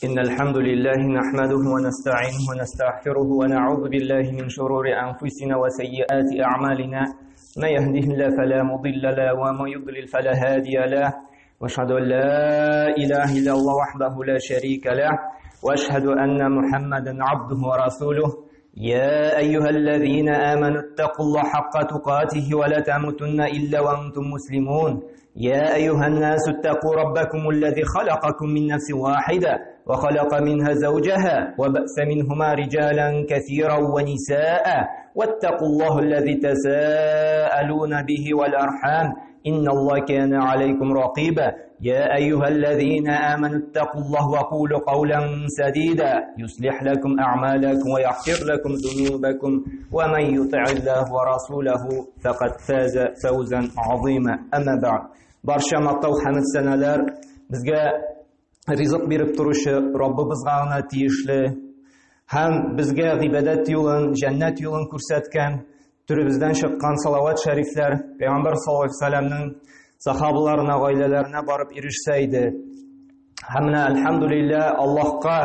إن الحمد لله نحمده ونستعينه ونستغفره ونعوذ بالله من شرور أنفسنا وسيئات أعمالنا ما يهده الله فلا مضل له وما يضلل فلا هادي له وأشهد أن لا إله إلا الله وحده لا شريك له وأشهد أن محمدا عبده ورسوله يا أيها الذين آمنوا اتقوا الله حق تقاته ولا تموتن إلا وأنتم مسلمون يا أيها الناس اتقوا ربكم الذي خلقكم من نفس واحدة وخلق منها زوجها وبأس منهما رجالا كثيرا ونساء واتقوا الله الذي تساءلون به والأرحام إن الله كان عليكم رقيبا يا أيها الذين آمنوا اتقوا الله وقولوا قولا سديدا يصلح لكم أعمالكم ويغفر لكم ذنوبكم ومن يطع الله ورسوله فقد فاز فوزا عظيما أما بعد Барча мактау хәмд сәнәләр безгә ризык биреп торучы Раббыбызга гына тиешле һәм безгә гыйбадәт юлын, җәннәт юлын күрсәткән Төребездән чыккан салават шәрифләр Пәйгамбәр саллаллаһу алейһи вәсәлләмнең сахабаларына, гаиләләренә барып ирешсә иде. Һәм менә әлхәмдүлилләһ Аллаһка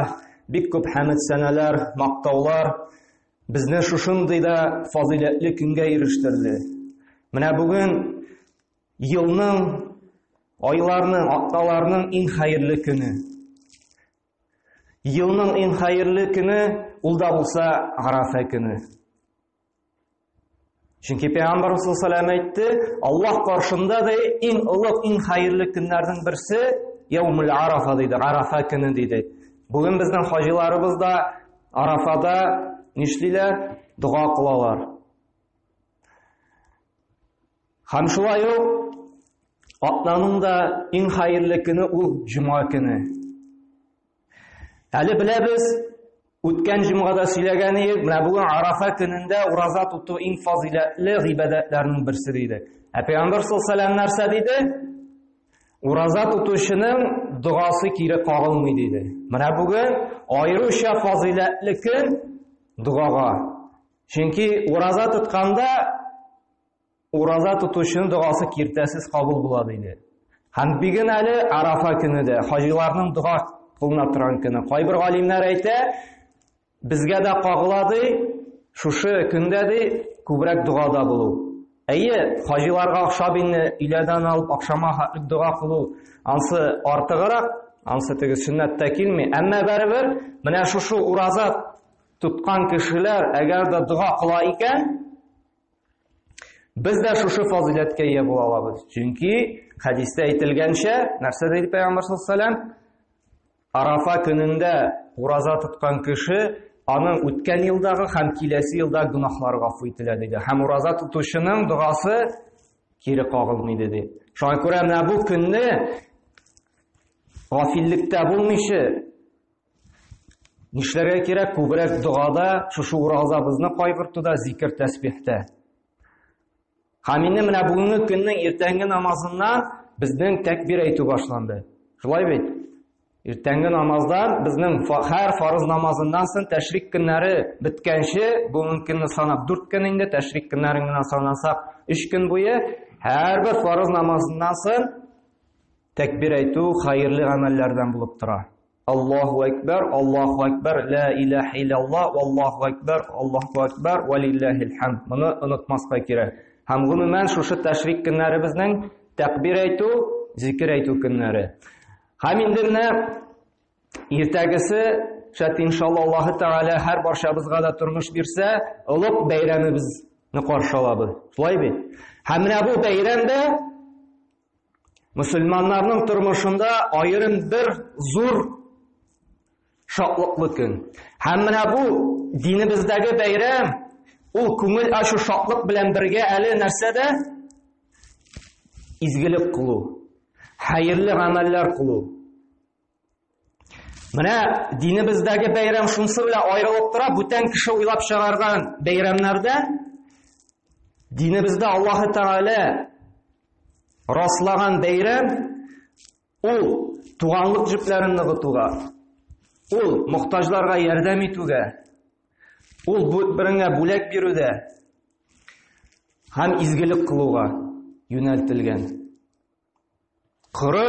бик күп хәмд сәнәләр, мактаулар безне шушындый да фазыйләтле көнгә ирештерде. Менә бүген елның, айларның, атналарның иң хәерле көне. Елның иң хәерле көне ул да булса Арафа көне. Чөнки Пәйгамбәр саллаллаху әйтте, Аллаһ каршында да иң олуг, иң хәерле көннәрнең берсе Яумул Арафа диде, Арафа көне диде. Бүген безнең хаҗиларыбыз да Арафада нишлиләр? Дога кылалар. Һәм шулай ук атнаның да иң хәерле көне ул җомга көне. Әле беләбез, үткән җомгада сөйләгән идек, менә бүген Арафа көнендә ураза тоту иң фазиләтле гыйбадәтләрнең берсе диде. Ә Пәйгамбәр саллаллаху нәрсә диде? Ураза тотучының догасы кире кагылмый диде. Менә бүген аеруча фазиләтле көн догага. Чөнки ураза тотканда ураза тотучының догасы киртәсез кабул була диде. Һәм бүген әле Арафа көне дә, хаҗиларның дога кылына торган көне. Кайбер галимнәр әйтә, безгә дә кагыла ди, шушы көндә ди, күбрәк догада булу. Әйе, хаҗиларга охшап инде өйләдән алып ахшама хәтлек дога кылу, ансы артыграк, ансы теге сөннәттә килми. Әмма барыбер менә шушы ураза тоткан кешеләр әгәр дә дога кыла икән, без дә шушы фазыйләткә ия була алабыз. Чөнки хәдистә әйтелгәнчә, нәрсә диде Пәйгамбәр саллаллаху алейһи Арафа көнендә ураза тоткан кеше аның үткән елдагы һәм киләсе елда гөнаһлары гафу ителә диде. Һәм ураза тотучының догасы кире кагылмый диде. Шуңа күрә менә бу көнне гафиллектә булмыйча Нишләргә кирәк? Күбрәк догада, шушы уразабызны кайгыртуда, зикер тәсбихтә. Һәм инде менә бүгенге көннең иртәнге намазыннан безнең тәкбир әйтү башланды. Шулай бит? Иртәнге намаздан безнең һәр фарыз намазыннан соң тәшрик көннәре беткәнче, бүгенге көнне санап 4 көн инде, тәшрик көннәрен генә санасак 3 көн буе, һәрбер фарыз намазыннан соң тәкбир әйтү хәерле гамәлләрдән булып тора. Аллаһу әкбәр, Аллаһу әкбәр, ла илаһа иллаллаһ, Аллаһу әкбәр, Аллаһу әкбәр, ва лиллаһил хамд. Моны онытмаска кирәк. Һәм гомумән шушы тәшрик көннәребезнең тәкбир әйтү, зикер әйтү көннәре. Һәм инде менә иртәгесе, шәт иншалла Аллаһы Тәгалә һәр барчабызга да тормыш бирсә, олуг бәйрәмебезне каршы алабыз. Шулай бит? Һәм менә бу бәйрәм дә Мөселманнарның тормышында аерым бер зур шатлыклы көн. Һәм менә бу динебездәге бәйрәм, ул күңел ачу шатлык белән бергә әле нәрсә дә? Изгелек кылу, хәерле гамәлләр кылу. Менә динебездәге бәйрәм шунысы белән аерылып тора, бүтән кеше уйлап чыгарган бәйрәмнәрдә динебездә Аллаһы Тәгалә раслаган бәйрәм ул туганлык җепләрен ныгытуга, ул мохтаҗларга ярдәм итүгә, ул береңә бүләк бирүдә һәм изгелек кылуга юнәлтелгән. Коры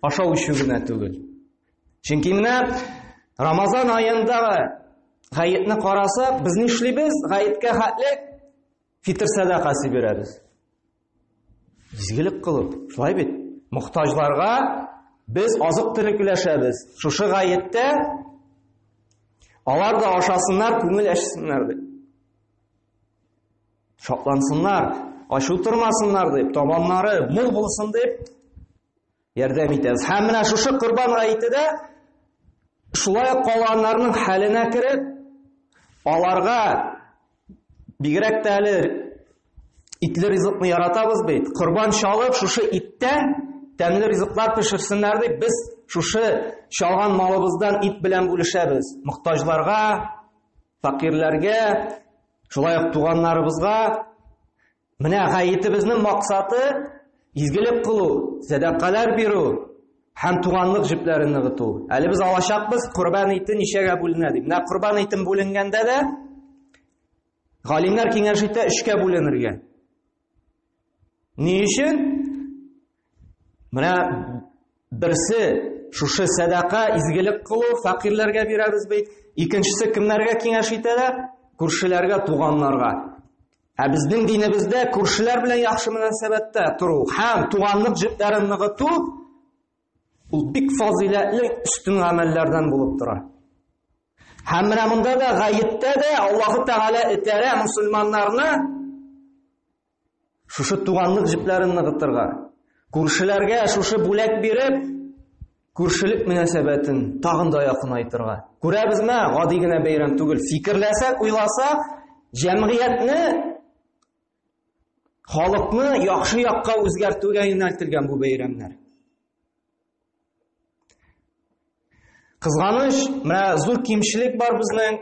ашау эчү генә түгел. Чөнки менә Рамазан аендагы гаетне карасак, без нишлибез? Гаеткә хәтле фитр сәдакасы бирәбез. Изгелек кылып, шулай бит? Мохтаҗларга без азык-төлек өләшәбез. Шушы гаеттә алар да ашасыннар, күңел ачсыннар дип. Шатлансыннар, ач утырмасыннар дип, табаннары мул булсын дип ярдәм итәбез. Һәм менә шушы Корбан гаете дә шулай ук калганнарның хәленә кереп, аларга бигрәк тә әле итле ризыкны яратабыз бит. Корбан чалып, шушы иттән тәмле ризыклар пешерсеннәр дип, без шушы чалган малыбыздан ит белән бүлешәбез. Мохтаҗларга, фәкыйрьләргә, шулай ук туганнарыбызга. Менә гаетебезнең максаты изгелек кылу, сәдакалар бирү һәм туганлык җепләрен ныгыту. Әле без алачакбыз корбан ите ничәгә бүленә дип. Менә корбан итен бүленгәндә дә галимнәр киңәш итә өчкә бүленергә. Ни өчен? Менә берсе шушы сәдака, изгелек кылу, фәкыйрьләргә бирәбез бит. Икенчесе кемнәргә киңәш итәләр? Күршеләргә, туганнарга. Ә безнең динебездә күршеләр белән яхшы мөнәсәбәттә тору һәм туганлык җепләрен ныгыту ул бик фазыйләтле өстен гамәлләрдән булып тора. Һәм менә монда да гаеттә дә Аллаһы Тәгалә этәрә мусульманнарны шушы туганлык җепләрен ныгытырга, күршеләргә шушы бүләк биреп, күршелек мөнәсәбәтен тагын да якынайтырга. Күрәбезме, гади генә бәйрәм түгел. Фикерләсәк, уйласак, җәмгыятьне, халыкны яхшы якка үзгәртүгә юнәлтелгән бу бәйрәмнәр. Кызганыч, менә зур кимчелек бар безнең.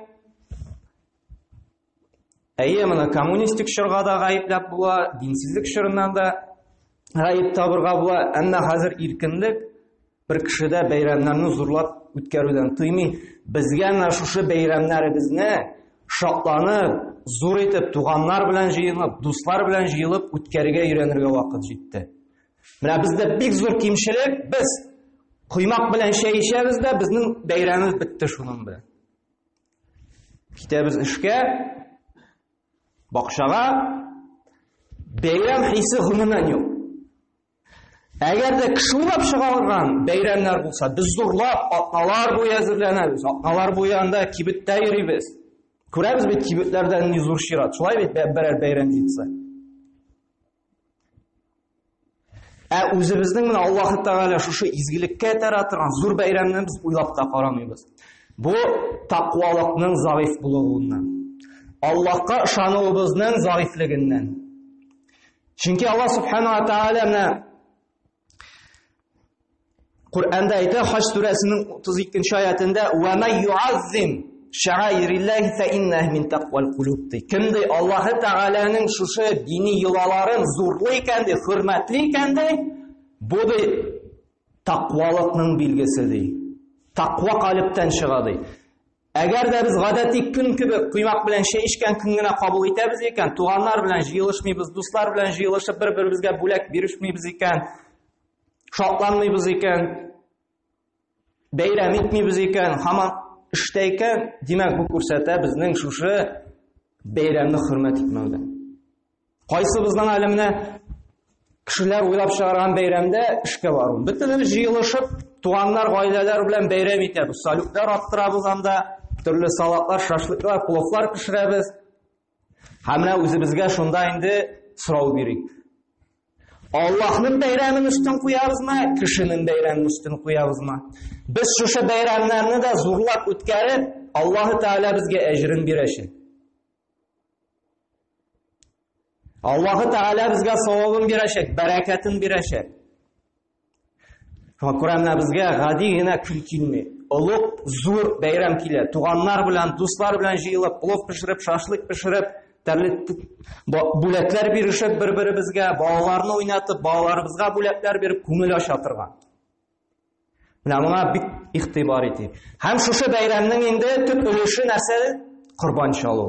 Әйе, моны коммунистик чорга да гаепләп була, динсезлек чорыннан да гаеп табырга була, әмма хәзер иркенлек бер кеше дә бәйрәмнәрне зурлап үткәрүдән тыймый. Безгә менә шушы бәйрәмнәребезне шатланып, зур итеп туганнар белән җыелып, дуслар белән җыелып үткәрергә өйрәнергә вакыт җитте. Менә бездә бик зур кимчелек, без коймак белән чәй эчәбез дә, безнең бәйрәмебез бетте шуның белән. Китәбез эшкә, бакчага, бәйрәм хисе гомумән юк. Әгәр дә кеше уйлап чыгарган бәйрәмнәр булса, без зурлап атналар буе әзерләнәбез, атналар буе анда кибеттә йөрибез. Күрәбез бит кибетләрдә ни зур чират. Шулай бит берәр бәйрәм җитсә. Ә үзебезнең менә Аллаһ Тәгалә шушы изгелеккә этәрә торган зур бәйрәмне без уйлап та карамыйбыз. Бу тақвалыкның заиф булуыннан. Аллаһка ышануыбызның заифлегеннән. Чөнки Аллаһ Субхану ва Тәгалә менә Коръәндә әйтә, Хаҗ сүрәсенең 32 аятендә: "Ва май юаззим шаириллаһи фа иннаһу мин тақвал кулуб" ди. Кем ди Аллаһ Тәгаләнең шушы дини йолаларын зурлый икән ди, хөрмәтли икән ди, бу ди тақвалыкның билгесе ди. Тақва калептән чыга ди. Әгәр дә без гадәти көн кебек коймак белән чәй эчкән көн генә кабул итәбез икән, туганнар белән җыелышмыйбыз, дуслар белән җыелышып бер-беребезгә бүләк бирешмибез икән, шатланмыйбыз икән, бәйрәм итмибез икән, һаман эштә икән, димәк, бу күрсәтә безнең шушы бәйрәмне хөрмәт итмәүдән. Кайсыбызның әле менә кешеләр уйлап чыгарган бәйрәмдә эшкә бару. Бөтенебез җыелышып, туганнар, гаиләләр белән бәйрәм итәбез. Салютлар аттырабыз анда, төрле салатлар, шашлыклар, пловлар пешерәбез. Һәм менә үзебезгә шунда инде сорау бирик. Аллаһның бәйрәмен өстен куябызмы, кешенең бәйрәмен өстен куябызмы? Без шушы бәйрәмнәрне дә зурлап үткәреп, Аллаһы Тәгалә безгә әҗерен бирәчәк. Аллаһы Тәгалә безгә савабын бирәчәк, бәрәкәтен бирәчәк. Шуңа күрә менә безгә гади генә көн килми. Олуг, зур бәйрәм килә. Туганнар белән, дуслар белән җыелып, плов пешереп, шашлык пешереп, төрле бүләкләр бирешеп бер-беребезгә, балаларны уйнатып, балаларыбызга бүләкләр биреп, күңел ача торган. Менә моңа бик игътибар итик. Һәм шушы бәйрәмнең инде төп өлеше нәрсә? Корбан чалу.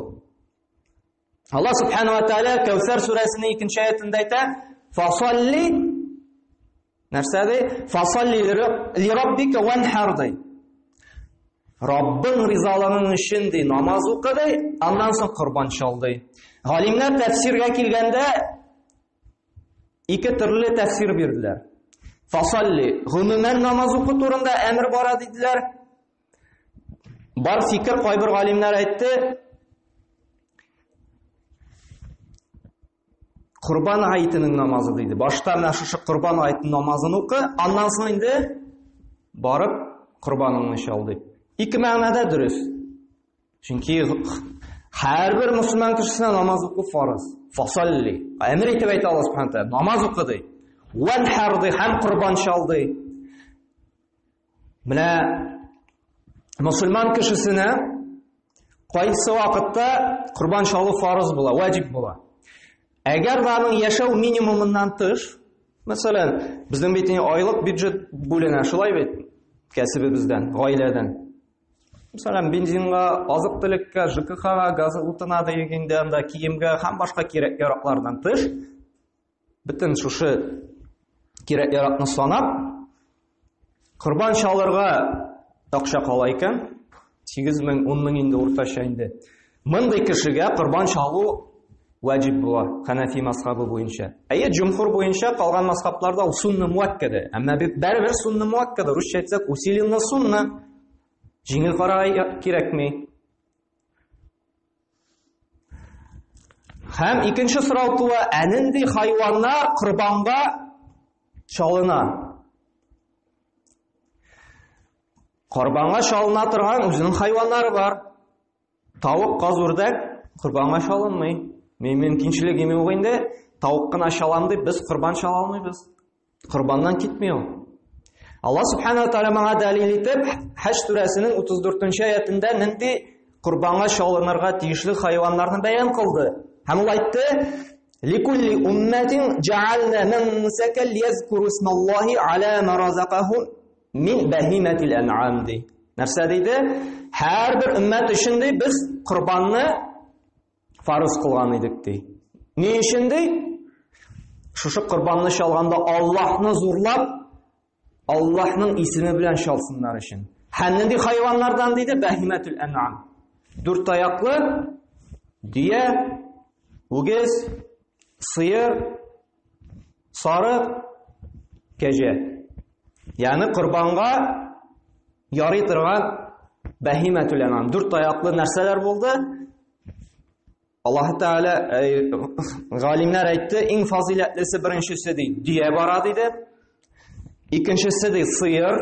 Аллаһ субхану ва тааля Кәүсәр сүрәсенең икенче аятында әйтә: "Фасалли" нәрсә ди? "Фасалли ли раббика ванхар" ди. Раббың ризалыгың өчен ди, намаз укы ди, аннан соң корбан чал ди. Галимнәр тәфсиргә килгәндә ике төрле тәфсир бирделәр. Фасалли, гомумән намаз уку турында әмер бара диделәр. Бар фикер кайбер галимнәр әйтте, Корбан гаетенең намазы диде. Башта менә шушы корбан гаете намазын укы, аннан соң инде барып корбаныңны чал дип. Ике мәгънәдә дөрес. Чөнки һәрбер мөселман кешесенә намаз уку фарыз. Фасалли. Әмер итеп әйтә Аллаһ Субхану тәгалә. Намаз укы ди. Ванхар ди һәм корбан чал ди. Менә мөселман кешесенә кайсы вакытта корбан чалу фарыз була, ваҗиб була. Әгәр дә аның яшәү минимумыннан тыш, мәсәлән, безнең бит инде айлык бюджет бүленә, шулай бит, кәсебебездән, гаиләдән. Мәсәлән, бензинга, азык-төлеккә, ЖКХга, газ утына дигәндә, анда киемгә һәм башка кирәк-яраклардан тыш, бөтен шушы кирәк-яракны санап, корбан чалырга акча кала икән, 8 мең, 10 мең инде уртача инде. Мондый кешегә корбан чалу ваҗиб була, Ханафи мазхабы буенча. Әйе, җумһур буенча калган мазхабларда ул сунна муаккада. Әмма бит барыбер сунна муаккада, русча әйтсәк, усиленно сунна. Җиңел карарга кирәкми. Һәм икенче сорау туа, ә нинди хайваннар корбанга чалына? Корбанга чалына торган үзенең хайваннары бар. Тавык, каз, үрдәк корбанга чалынмый. Мин мөмкинчелегем юк инде, тавык кына чалам дип без корбан чала алмыйбыз. Корбаннан китми ул. Аллаһ субхана ва тааля моңа дәлил итеп Хаҗ сүрәсенең 34-нче аятында нинди корбанга чалынырга тиешле хайваннарны бәян кылды. Һәм ул әйтте: "Ликулли умматин җаална мансака лиязкуру исмаллаһи аля ма разакахум мин баһиматил ан'ам" ди. Нәрсә диде? Һәрбер өммәт өчен ди без корбанны фарыз кылган идек ди. Ни өчен ди? Шушы корбанны чалганда Аллаһны зурлап, Аллаһның исеме белән чалсыннар өчен. Һәм нинди хайваннардан диде? Бәһимәтул ән'ам. Дүрт аяклы дөя, үгез, сыер, сарык, кәҗә. Ягъни корбанга ярый торган бәһимәтул ән'ам. Дүрт аяклы нәрсәләр булды? Аллаһ Тәгалә галимнәр әйтте, иң фазыйләтлесе беренчесе ди, дөя бара диде. Икенчесе ди, сыер.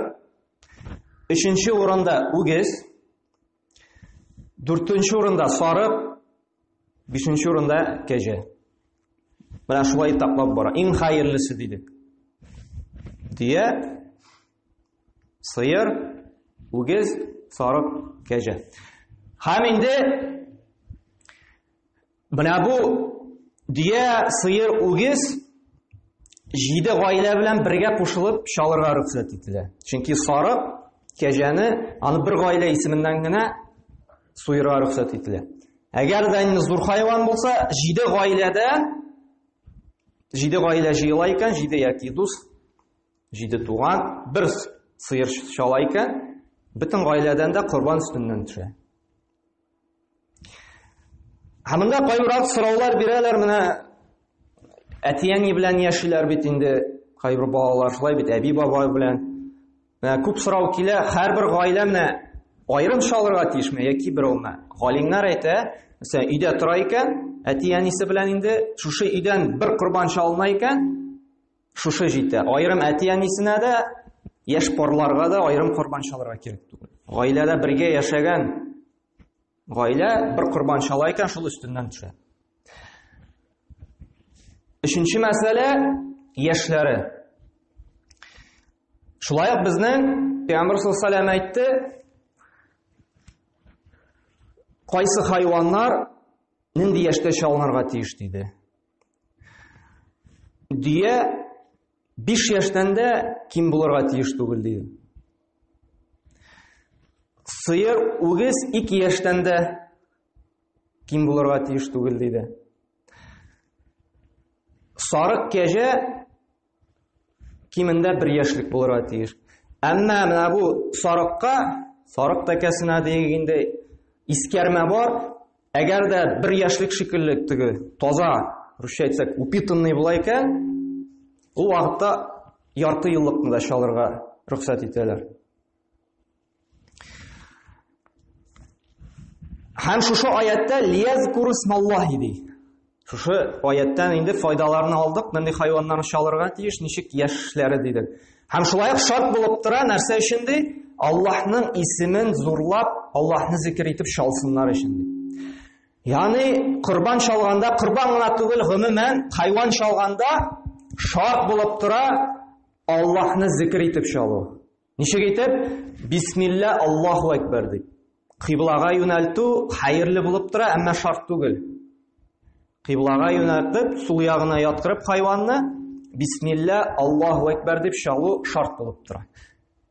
Өченче урында үгез. Дүртенче урында сарык. Бишенче урында кәҗә. Менә шулай этаплап бара. Иң хәерлесе диде. Дөя, Сыер, үгез, сарык, кәҗә. Һәм инде менә бу дөя, сыер, үгез җиде гаилә белән бергә кушылып чалырга рөхсәт ителә. Чөнки сарык, кәҗәне аны бер гаилә исеменнән генә суерга рөхсәт ителә. Әгәр дә инде зур хайван булса, җиде гаиләдә җиде гаилә җыела икән, җиде яки дус Җиде туган, бер сыер чала икән, бөтен гаиләдән дә корбан өстеннән төшә. Һәм монда кайбер сораулар бирәләр, менә әти-әни белән яшиләр бит инде кайбер балалар, шулай бит әби-бабай белән. Менә күп сорау килә, һәрбер гаилә менә аерым чалырга тиешме яки берәүме? Галимнәр әйтә, мәсәлән, өйдә тора икән, әти-әнисе белән инде шушы өйдән бер корбан чалына икән, Шушы җитә. Аерым әти-әнисенә дә, яшь парларга да аерым корбан чалырга кирәк түгел. Гаиләдә бергә яшәгән гаилә бер корбан чала икән, шул өстеннән төшә. Өченче мәсьәлә яшьләре. Шулай ук безнең Пәйгамбер саллаллаху алейһи әйтте, кайсы хайваннар нинди яшьтә чалынырга тиеш диде. Дөя 5 яшьтән дә ким булырга тиеш түгел диде. Сыер, үгез 2 яшьтән дә ким булырга тиеш түгел диде. Сарык кәҗә кимендә 1 яшьлек булырга тиеш. Әмма менә бу сарыкка сарык тәкәсенә диек инде искәрмә бар. Әгәр дә бер яшьлек шикелле теге таза, русча әйтсәк, упитанный була икән, ул вакытта ярты еллыкны да чалырга рөхсәт итәләр. Һәм шушы аятта лиязкуру исмаллаһи ди. Шушы аяттан инде файдаларны алдык, нинди хайваннарны чалырга тиеш, ничек яшьләре дидек. Һәм шулай ук шарт булып тора, нәрсә өчен ди? Аллаһның исемен зурлап, Аллаһны зикер итеп чалсыннар өчен ди. Ягъни корбан чалганда, корбан гына түгел, гомумән хайван чалганда шарт булып тора Аллаһны зикер итеп чалу. Ничек итеп? Бисмилла, Аллаһу акбар дип. Кыйблага юнәлтү хәерле булып тора, әмма шарт түгел. Кыйблага юнәлтеп, сул ягына яткырып хайванны Бисмилла, Аллаһу акбар дип чалу шарт булып тора.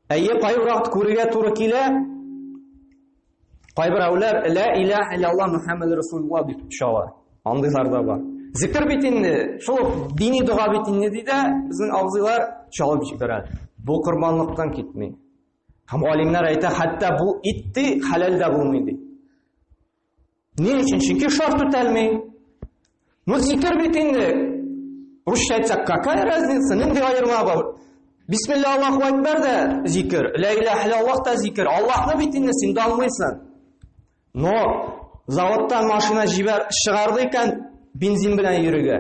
Әйе, кайбер вакыт күрергә туры килә. Кайберәүләр ла илаһа иллаллаһ Мухаммад Расулуллаһ дип чала. Андыйлар да бар. Зикр бит инде, шул ук дини дога бит инде ди дә, безнең абзыйлар чалып җибәрә. Бу корбанлыктан китми. Һәм алимнәр әйтә, хәтта бу ит ди, хәләл дә булмый ди. Ни өчен? Чөнки шарт үтәлми. Ну, зикер бит инде. Русча әйтсәк, какая разница? Нинди аерма бар? Бисмилла Аллаху акбар да зикер, ла илаһа иллаллах та зикер. Аллаһны бит инде син дә алмыйсың. Но заводтан машина җибәр чыгарды икән, бензин белән йөрергә.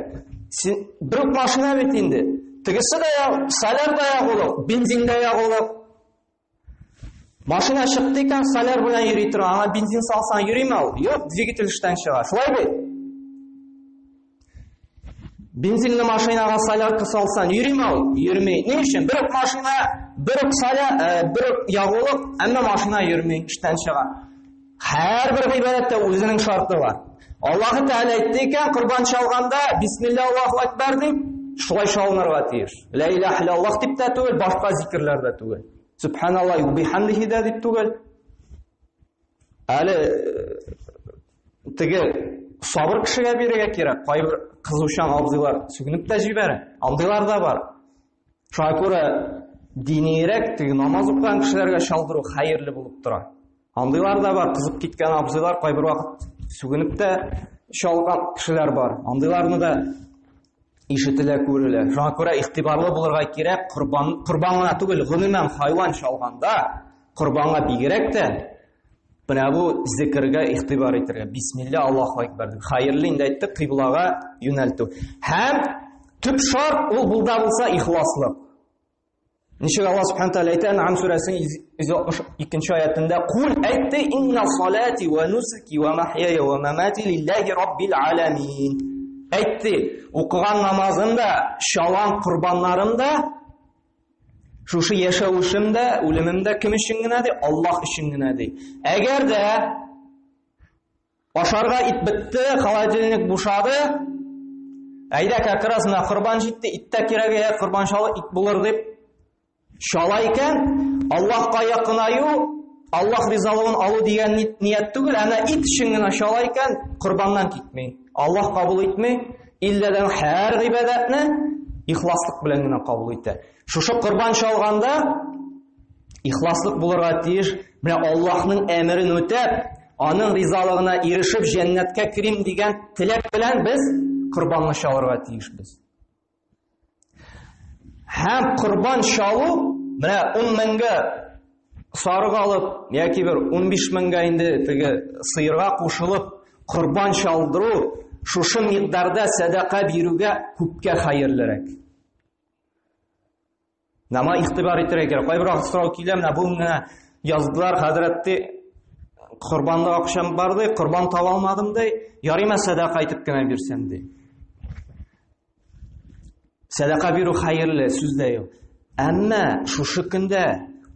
Син бер үк машина бит инде. Тегесе дә соляр да ягулык, бензин дә ягулык. Машина чыкты икән, соляр белән йөри тора. Аңа бензин салсаң йөриме ул? Юк, двигатель эштән чыга. Шулай бит? Бензинле машинага солярка салсаң йөриме ул? Йөрми. Ни өчен? Бер үк машина, бер үк соляр, э, бер үк ягулык, әмма машина йөрми, эштән чыга. Һәрбер гыйбадәттә үзенең шарты бар. Аллаһы Тәгалә әйтте икән, корбан чалганда бисмилла Аллаһу акбар дип, шулай чалынырга тиеш. Ла илаһа иллаллаһ дип тә түгел, башка зикерләр дә түгел. Субханаллаһ ва бихамдихи дә дип түгел. Әле э, теге сабыр кешегә бирергә кирәк. Кайбер кызучан абзыйлар сүгенеп тә җибәрә. Андыйлар да бар. Шуңа күрә динирәк теге намаз укыган кешеләргә чалдыру хәерле булып тора. Андыйлар да бар, кызып киткән абзыйлар кайбер вакыт сүгенеп тә чалган кешеләр бар. Андыйларны да ишетелә, күрелә. Шуңа күрә игътибарлы булырга кирәк, корбан корбан гына түгел, гомумән хайван чалганда, корбанга бигрәк тә менә бу зикергә игътибар итәргә. Бисмилла, Аллаһу акбар дип. Хәерле инде әйттек, кыйблага юнәлтү. Һәм төп шарт ул булда булса ихласлык. Ничек Аллаһ субхана тааля әйтә Ан'ам сүрәсенең 162 аятында Кул әйтте инна салати ва нусуки ва махьяя ва мамати лиллахи раббил аламин. Әйтте, укыган намазым да, чалган корбаннарым да, шушы яшәвешем дә, үлемем дә кем өчен генә ди? Аллаһ өчен генә ди. Әгәр дә ашарга ит бетте, холодильник бушады, әйдә как раз менә корбан җитте, ит тә кирәк, ә корбан чалы ит булыр дип чала икән, Аллаһка якынаю, Аллаһ ризалыгын алу дигән ният түгел, әмма ит өчен генә чала икән, корбаннан китми. Аллаһ кабул итми, илләдән һәр гыйбадәтне ихласлык белән генә кабул итә. Шушы корбан чалганда ихласлык булырга тиеш. Менә Аллаһның әмерен үтәп, аның ризалыгына ирешеп җәннәткә керим дигән теләк белән без корбанны чалырга тиешбез. Һәм корбан чалу менә 10 меңгә сарык алып яки бер 15 меңгә инде теге сыерга кушылып корбан чалдыру шушы микъдарда сәдака бирүгә күпкә хәерлерәк. Нама игътибар итәргә кирәк. Кайбер вакыт сорау килә, менә бүген генә яздылар, хәзрәт ди, корбанлык акчам бар ди, корбан таба алмадым ди, ярыймы сәдака итеп кенә бирсәм ди. Сәдака бирү хәерле, сүз дә юк. Әмма шушы көндә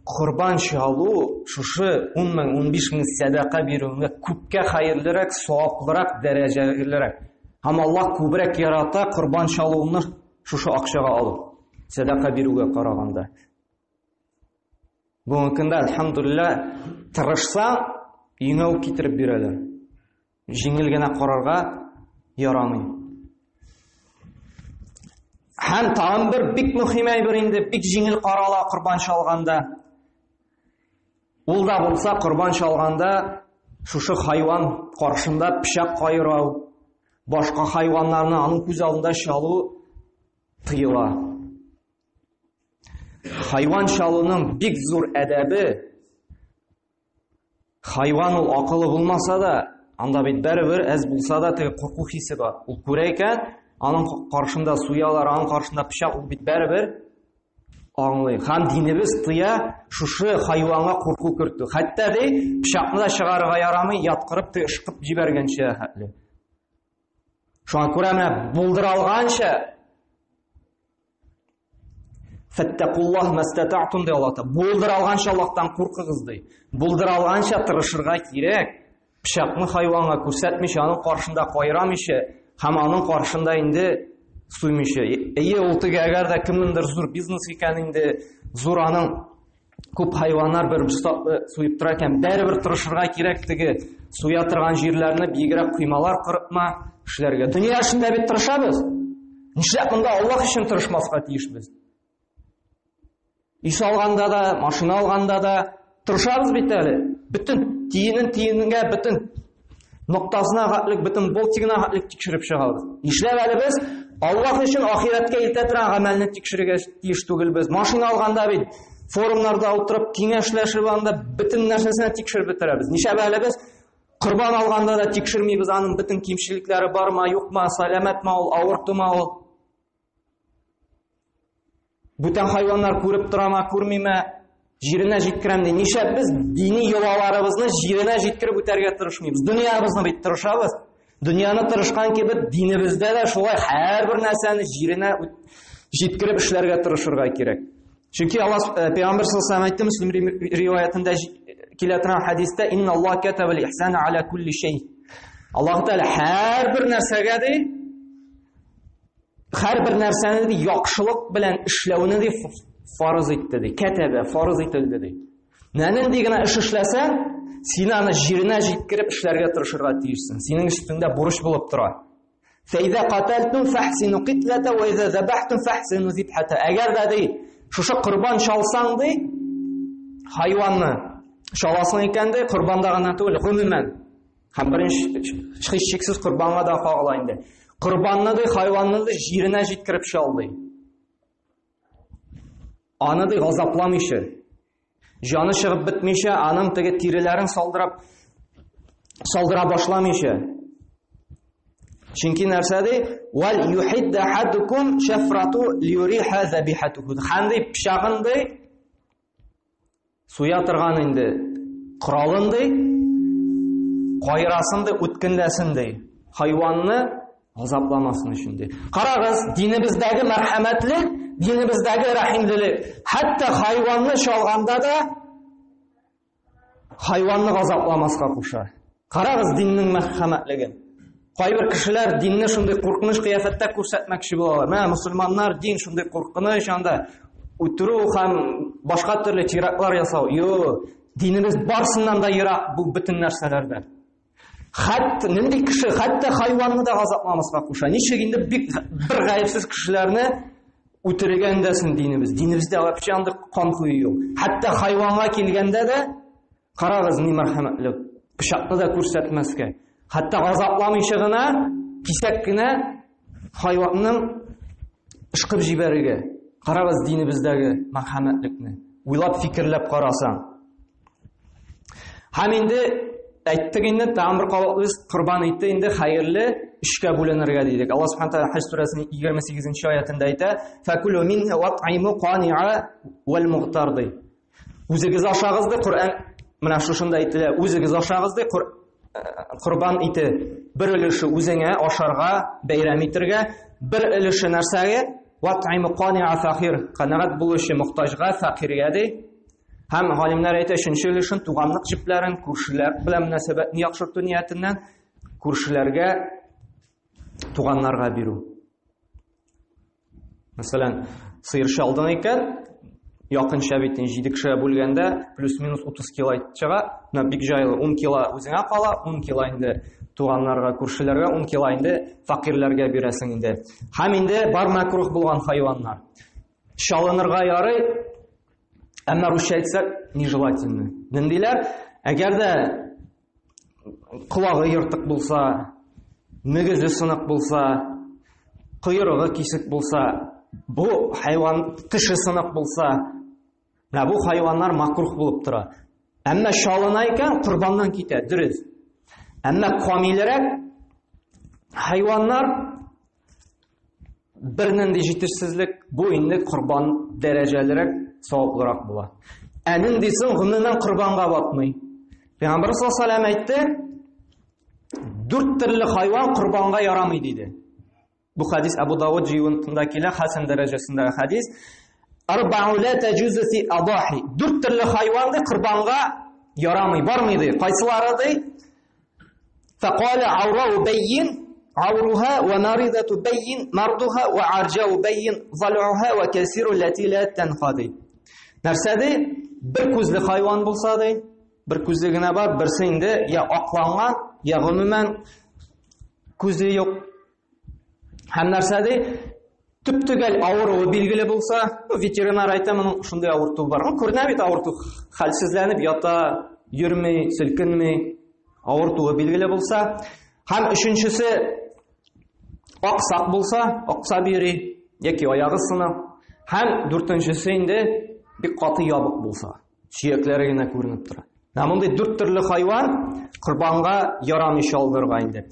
корбан чалу, шушы 10 мең, 15 мең сәдака бирүгә күпкә хәерлерәк, саваплырак, дәрәҗәлерәк. Һәм Аллаһ күбрәк ярата корбан чалуны шушы акчага алу, сәдака бирүгә караганда. Бүгенге көндә, әлхәмдулилла, тырышсаң, өеңә үк китереп бирәләр. Җиңел генә карарга ярамый. Һәм тагын бер бик мөһим әйбер инде, бик җиңел карала корбан чалганда. Ул да булса корбан чалганда шушы хайван каршында пычак кайрау, башка хайваннарны аның күз алдында чалу тыела. Хайван чалуның бик зур әдәбе. Хайван ул акылы булмаса да, анда бит бәрібір әз булса да теге курку хисе бар. Ул күрә икән, аның каршында суялар, аның каршында пычак, ул бит бәрібір аңлый. Һәм динебез тыя шушы хайванга курку кертү. Хәтта ди, пычакны да чыгарырга ярамый, яткырып теге ышкып җибәргәнчә хәтле. Шуңа күрә менә булдыра алганча Фәттәкуллаһ мәстәтәгътум ди Аллаһ Тәгалә. Булдыра алганча Аллаһтан куркыгыз ди. Булдыра алганча тырышырга кирәк. Пычакны хайванга күрсәтмичә, аның каршында кайрамыйча һәм аның каршында инде суймыйча. Әйе, ул теге әгәр дә кемнеңдер зур бизнес икән инде, зур аның күп хайваннар бер суеп тора икән, бәрібер тырышырга кирәк теге суя торган җирләрне биегрәк коймалар корыпма эшләргә. Дөнья эшендә бит тырышабыз. Нишләп монда Аллаһ өчен тырышмаска тиешбез? Иш алганда да, машина алганда да тырышабыз бит әле. Бөтен тиенен тиенгә, бөтен ноктасына хәтлек, бөтен болтигына хәтлек тикшереп чыгабыз. Нишләп әле без Аллаһ өчен ахирәткә илтә торган гамәлне тикшерергә тиеш түгелбез? Машина алганда бит форумнарда утырып, киңәшләшеп анда бөтен нәрсәсенә тикшереп бетерәбез. Нишләп әле без корбан алганда да тикшермибез аның бөтен кимчелекләре бармы, юкмы, сәламәтме ул, авыртымы ул? Бүтән хайваннар күреп торама, күрмиме? Җиренә җиткерәм ди. Нишләп без дини йолаларыбызны җиренә җиткереп үтәргә тырышмыйбыз? Дөньябызны бит тырышабыз. Дөньяны тырышкан кебек динебездә дә шулай һәрбер нәрсәне җиренә җиткереп эшләргә тырышырга кирәк. Чөнки Аллаһ э, Пәйгамбер саллаллаху алейһи әйтте, Мөслим риваятендә килә торган хәдистә, "Инна Аллаһ катабал ихсана аля кулли шей". Аллаһ Тәгалә һәрбер нәрсәгә ди Һәрбер нәрсәне ди яхшылык белән эшләүне ди фарыз итте ди. Кәтәбә фарыз ителде ди. Нәнинди генә эш эшләсәң, син аны җиренә җиткереп эшләргә тырышырга тиешсең. Синең өстеңдә бурыч булып тора. Фәйдә катәлтум фәхсину китләтә ва иза забахтум фәхсину зибхата. Әгәр дә ди, шушы корбан чалсаң ди, хайванны чаласың икән ди, корбанда гына түгел, гомумән Һәм беренче һичшиксез корбанга да кагыла инде. Корбанны ди, хайванны ди җиренә җиткереп чал ди. Аны ди газапламыйча, җаны чыгып бетмичә, аның теге тиреләрен салдырып салдыра башламыйча. Чөнки нәрсә ди? Вал юхидда ахадукум шафрату лиюриха забихатуху. Һәм ди пычагын ди Суя торган инде коралын ди, кайрасын ди, үткенләсен ди. Хайванны газапламасын өчен ди. Карагыз, динебездәге мәрхәмәтлек, динебездәге рәхимлелек. Хәтта хайванны чалганда да хайванны газапламаска куша. Карагыз диннең мәрхәмәтлеген. Кайбер кешеләр динне шундый куркыныч кыяфәттә күрсәтмәкче булалар. Менә мусульманнар дин шундый куркыныч, анда үтерү һәм башка төрле терактлар ясау. Юк, динебез барсыннан да ерак бу бөтен нәрсәләрдән. Хәтта нинди кеше, хәтта хайванны да газапламаска куша. Ничек инде бик бер гаепсез кешеләрне үтерергә өндәсен динебез? Динебездә вообще андый кан кою юк. Хәтта хайванга килгәндә дә Карагыз, ни мәрхәмәтле. Пычакны да күрсәтмәскә. Хәтта газапламыйча гына, кисәк кенә хайванның ышкып җибәрергә. Карагыз динебездәге мәрхәмәтлекне. Уйлап, фикерләп карасаң. Һәм инде әйттек инде, тагын бер кабатлыйбыз, корбан ите инде хәерле өчкә бүленергә дидек. Аллаһ субхана тааля Хаҗ сүрәсенең 28 нче аятында әйтә: "Факулу минха ват'иму каниа вал мугтар" ди. Үзегез ашагыз ди, Коръән менә шушында әйтелә, үзегез ашагыз ди, э, корбан ите бер өлеше үзеңә ашарга, бәйрәм итергә, бер өлеше нәрсәгә? Ват'иму каниа фәкыйр, канәгать булучы мохтаҗга, фәкыйрьгә ди. Һәм галимнәр әйтә, өченче өлешен туганлык җепләрен, күршеләр белән мөнәсәбәтне яхшырту ниятеннән күршеләргә, туганнарга бирү. Мәсәлән, сыер чалдың икән, якынча бит инде 7 кешегә бүлгәндә плюс-минус 30 кило чыга. Менә бик җайлы 10 кило үзеңә кала, 10 кило инде туганнарга, күршеләргә, 10 кило инде фәкыйрьләргә бирәсең инде. Һәм инде бар мәкрух булган хайваннар. Чалынырга ярый, әмма русча әйтсәк, нежелательно. Ниндиләр? Әгәр дә колагы ертык булса, мөгезе сынык булса, койрыгы кисек булса, бу хайван теше сынык булса, менә бу хайваннар макрух булып тора. Әмма чалына икән, корбаннан китә, дөрес. Әмма камилрәк хайваннар бернинди җитешсезлек, бу инде корбан дәрәҗәлерәк, саваплырак була. Ә ниндисен гомумән корбанга батмый. Пәйгамбер саллаллаху алейһи әйтте, дүрт төрле хайван корбанга ярамый диде. Бу хадис Абу Давуд җыентында килә, хасан дәрәҗәсендәге хадис. Арбау ла таҗузу фи адахи. Дүрт төрле хайван ди корбанга ярамый, бармый ди. Кайсылары ди? Фақала аурау бәйин ауруха ва маридату бәйин мардуха ва аржау бәйин залуха ва кәсиру лати ла танха ди. Нәрсә ди? Бер күзле хайван булса ди, бер күзле генә бар, берсе инде я акланган, я гомумән күзе юк. Һәм нәрсә ди? Төп-төгәл авыруы билгеле булса, ветеринар әйтә, моның шундый авыртуы бар. Ну, күренә бит авырту, хәлсезләнеп ята, йөрми, селкенми, авыртуы билгеле булса. Һәм өченчесе аксак булса, аксап йөри, яки аягы сына. Һәм дүртенчесе инде бик каты ябык булса, сөякләре генә күренеп тора. Менә мондый дүрт төрле хайван корбанга ярамый чалынырга инде.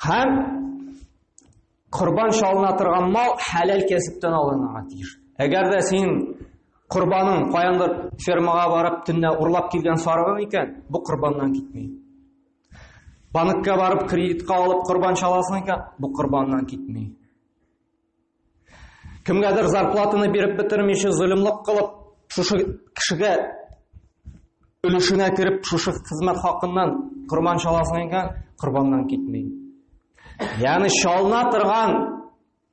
Һәм корбан чалына торган мал хәләл кәсептән алынырга тиеш. Әгәр дә син корбаның каяндыр фермага барып төнлә урлап килгән сарыгың икән, бу корбаннан китми. Банкка барып кредитка алып корбан чаласың икән, бу корбаннан китми. Кемгәдер зарплатаны биреп бетермичә золымлык кылып, шушы кешегә өлешенә кереп, шушы хезмәт хакыннан корбан чаласың икән, корбаннан китми. Ягъни чалына торган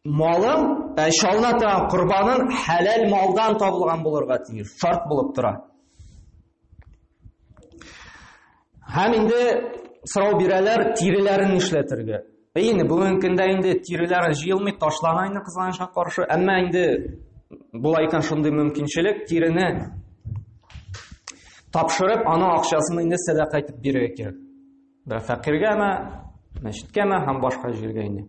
малың, ә чалына торган корбанын хәләл малдан табылган булырга тиеш, шарт булып тора. Һәм инде сорау бирәләр, тиреләрен нишләтергә? Инде бүгенге көндә инде тиреләр җыелмый, ташлана инде кызганычка каршы. Әмма инде була икән шундый мөмкинчелек, тирене тапшырып, аның акчасын инде сәдака итеп бирергә кирәк. Бер фәкыйрьгәме, мәчеткәме һәм башка җиргә инде.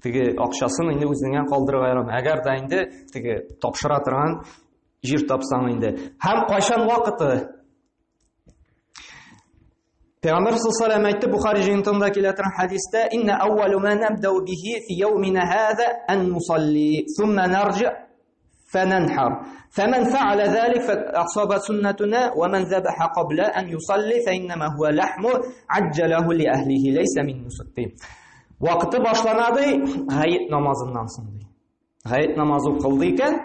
Теге акчасын инде үзеңә калдырырга ярамый. Әгәр дә инде теге тапшыра торган җир тапсаң инде. Һәм кайчан вакыты? Пәйгамбәр саллаллаху алейһи әйтте, Бухари җыентыгында килә торган хәдистә, "Инна әүвәлу ма набдау бихи фи яумина һаза ан нусалли, сумма нарҗи фананхар. Фаман фа'ала залик фасаба суннатуна ва ман забаха кабла ан юсалли фа иннама хуа лахму аджалаху ли ахлихи лайса мин нусукти." Вакыты башлана ди, гает намазыннан соң ди. Гает намазы укылды икән,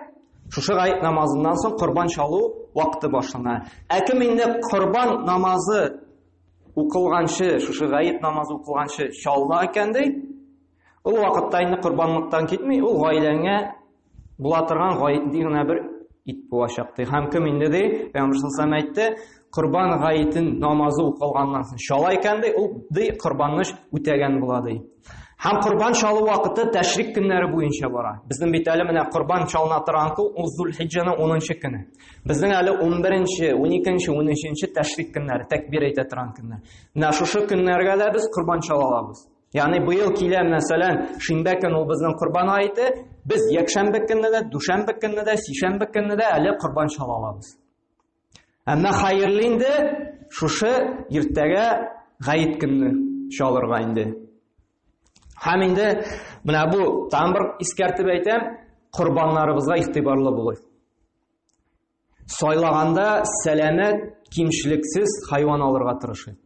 шушы гает намазыннан соң корбан чалу вакыты башлана. Ә кем инде корбан намазы укылганчы, шушы гает намазы укылганчы чалына икән ди, ул вакытта инде корбанлыктан китми, ул гаиләңә була торган гади генә бер ит булачак ди. Һәм кем инде ди, Пәйгамбер саллаллаху алейһи әйтте, корбан гаетен намазы укылганнан соң чала икән ди, ул ди корбанны үтәгән була ди. Һәм корбан чалу вакыты тәшрик көннәре буенча бара. Безнең бит әле менә корбан чалына торган көн ул Зулхиҗҗаның 10 көне. Безнең әле 11-нче, 12-нче, 13-нче тәшрик көннәре, тәкбир әйтә торган көннәр. Менә шушы көннәргә дә без корбан чала алабыз. Ягъни быел килә, мәсәлән, шимбә көн ул безнең корбан гаете, без якшәмбе көнне дә, дүшәмбе көнне дә, сишәмбе көнне дә әле корбан чала алабыз. Әмма хәерле инде шушы иртәгә гает көнне чалырга инде. Һәм инде менә бу тагын бер искәртеп әйтәм, корбаннарыбызга игътибарлы булыйк. Сайлаганда сәламәт, кимчелексез хайван алырга тырышыйк.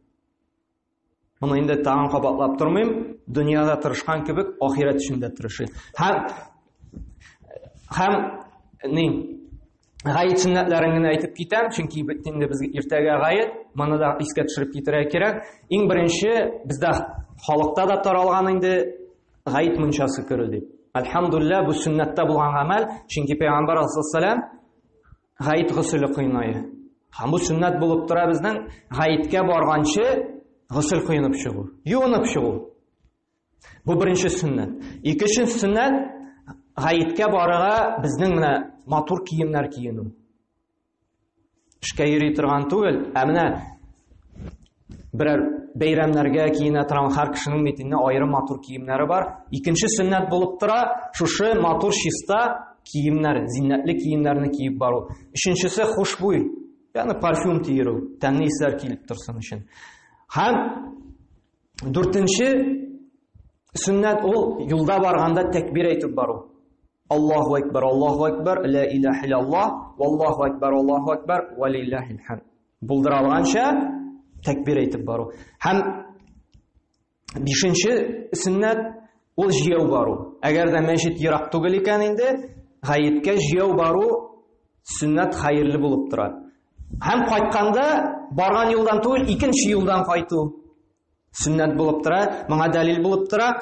Моны инде тагын кабатлап тормыйм. Дөньяда тырышкан кебек, ахирәт өчен дә тырышыйк. Һәм һәм ни гает сөннәтләрен генә әйтеп китәм, чөнки бит инде безгә иртәгә гает, моны да искә төшереп китерергә кирәк. Иң беренче бездә халыкта да таралган инде гает мунчасы керү дип. Әлхәмдулилла, бу сөннәттә булган гамәл, чөнки пәйгамбәр алейһиссалам Гает гөселе коенайы. Һәм бу сөннәт булып тора безнең гаеткә барганчы гөсел коенып чыгу, юынып чыгу. Бу беренче сөннәт. Икенче сөннәт гаеткә барырга безнең менә матур киемнәр киенү. Эшкә йөри торган түгел, ә менә берәр бәйрәмнәргә киенә торган һәр кешенең бит инде аерым матур киемнәре бар. Икенче сөннәт булып тора, шушы матур чиста киемнәр, зиннәтле киемнәрне киеп бару. Өченчесе хушбуй, ягъни парфюм тиерү, тәмле исләр килеп торсын өчен. Һәм дүртенче сөннәт ул юлда барганда тәкбир әйтеп бару. Аллаһу акбар, Аллаһу акбар, ла илаһа иллаллаһ, валлаһу акбар, Аллаһу акбар, ва лиллаһил хамд. Булдыра алганча тәкбир әйтеп бару. Һәм бишенче сөннәт ул җияү бару. Әгәр дә мәчет ерак түгел икән инде, гаеткә җияү бару сөннәт хәерле булып тора. Һәм кайтканда барган юлдан түгел, икенче юлдан кайту сөннәт булып тора, моңа дәлил булып тора.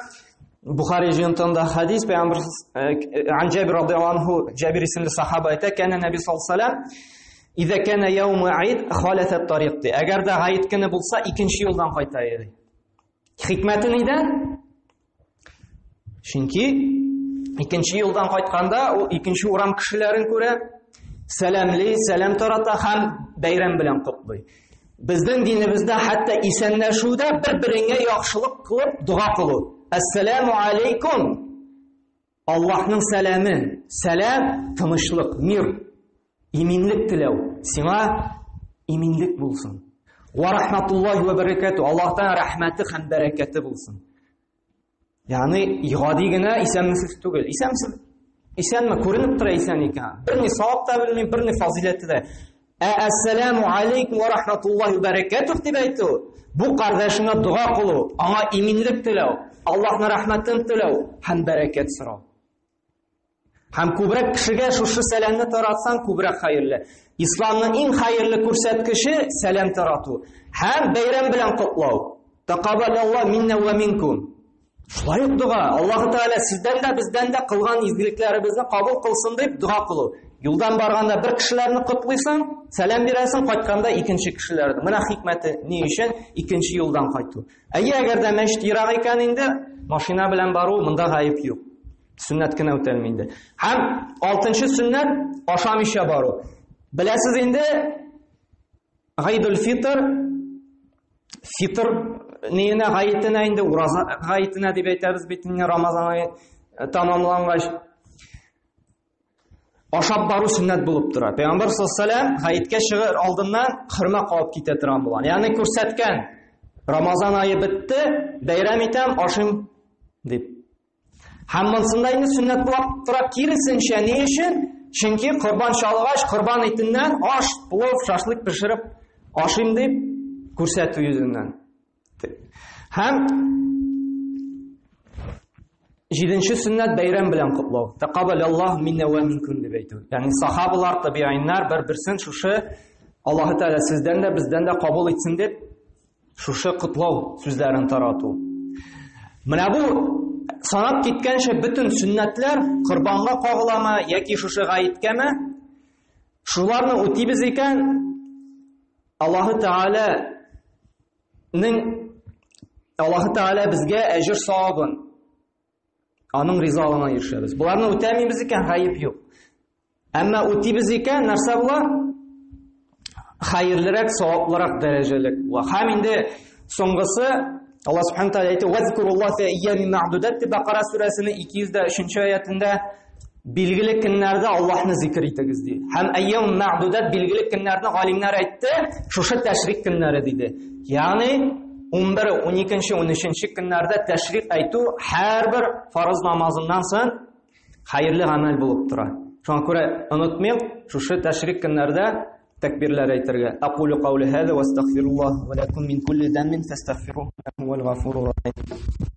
Бухари җыентыгында хадис пәйгамбер ан Җабир радияллаһу анху Җабир исемле сахаба әйтә, кәнә Нәби саллаллаһу алейһи вәсәлләм Иза кәнә яуму аид халафа тарик ди. Әгәр дә гаит көне булса, икенче юлдан кайта иде. Хикмәте нидә? Чөнки икенче юлдан кайтканда ул икенче урам кешеләрен күрә, сәламли, сәлам тарата һәм бәйрәм белән котлый. Безнең динебездә хәтта исәнләшүдә бер-береңә яхшылык кылып дога кылу. Ассаламу алейкум. Аллаһның сәламе, сәлам, тынычлык, мир, иминлек теләү. Сиңа иминлек булсын. Ва рахматуллахи ва баракату. Аллаһтан рәхмәте һәм бәрәкәте булсын. Ягъни гади генә исәнмесез түгел. Исәнмесез, исәнме күренеп тора исән икән. Берни савап та белми, берни фазиләте дә. Ә ассаламу алейкум ва рахматуллахи ва баракатух дип әйтү, бу кардәшеңә дога кылу, аңа иминлек теләү, Аллаһның рәхмәтен теләү һәм бәрәкәт сорау. Һәм күбрәк кешегә шушы сәламне таратсаң, күбрәк хәерле. Исламның иң хәерле күрсәткече сәлам тарату һәм бәйрәм белән котлау. Тақаббалаллаһу минна ва минкум. Шулай ук дога. Аллаһ Тәгалә сездән дә, бездән дә кылган изгелекләребезне кабул кылсын дип дога кылу. Юлдан барганда бер кешеләрне котлыйсың, сәлам бирәсең, кайтканда икенче кешеләрне. Менә хикмәте ни өчен икенче юлдан кайту. Әйе, әгәр дә мәчет ерак икән инде, машина белән бару монда гаеп юк. Сөннәт кенә үтәлми инде. Һәм алтынчы сөннәт ашамыйча бару. Беләсез инде, Гайдул фитр фитр ниенә гаетенә инде ураза гаетенә дип әйтәбез бит инде Рамазан ае тамамлангач ашап бару сөннәт булып тора. Пәйгамбәр саллаллаһу алейһи гаеткә чыгыр алдыннан хөрмә кабып китә торган булган. Ягъни күрсәткән Рамазан ае бетте, бәйрәм итәм, ашыйм дип. Һәм монсында инде сөннәт булып тора киресенчә. Ни өчен? Чөнки корбан чалгач, корбан итеннән аш, плов, шашлык пешереп ашыйм дип күрсәтү йөзеннән. Һәм җиденче сөннәт бәйрәм белән котлау. Тақаббалаллаһу минна ва минкум дип әйтү. Ягъни сахабалар, табииннар бер-берсен шушы Аллаһы Тәгалә сездән дә, бездән дә кабул итсен дип шушы котлау сүзләрен тарату. Менә бу санап киткәнчә бөтен сөннәтләр корбанга кагыламы яки шушы гаеткәме? Шуларны үтибез икән, Аллаһы Тәгаләнең Аллаһы Тәгалә безгә әҗер савабын аның ризалыгына ирешәбез. Боларны үтәмибез икән, гаеп юк. Әмма үтибез икән, нәрсә була? Хәерлерәк, саваплырак дәрәҗәлек була. Һәм инде соңгысы Аллаһ Субхану тәгалә әйтә: "Вазкуруллаһ фи айями мәгъдудат" дип Бакара сүрәсенең 203 аятында билгеле көннәрдә Аллаһны зикр итегез ди. Һәм айям мәгъдудат билгеле көннәрне галимнәр әйтте, шушы тәшрик көннәре диде. Ягъни 11, 12, 13 көннәрдә тәшрик әйтү һәрбер фарыз намазыннан соң хәерле гамәл булып тора. Шуңа күрә онытмыйк, шушы тәшрик көннәрдә тәкбирләр әйтергә. Акулю каули һаза ва астагфируллаһ ва лакум мин кулли заммин фастагфируһу иннаһу хуал гафурur рахим.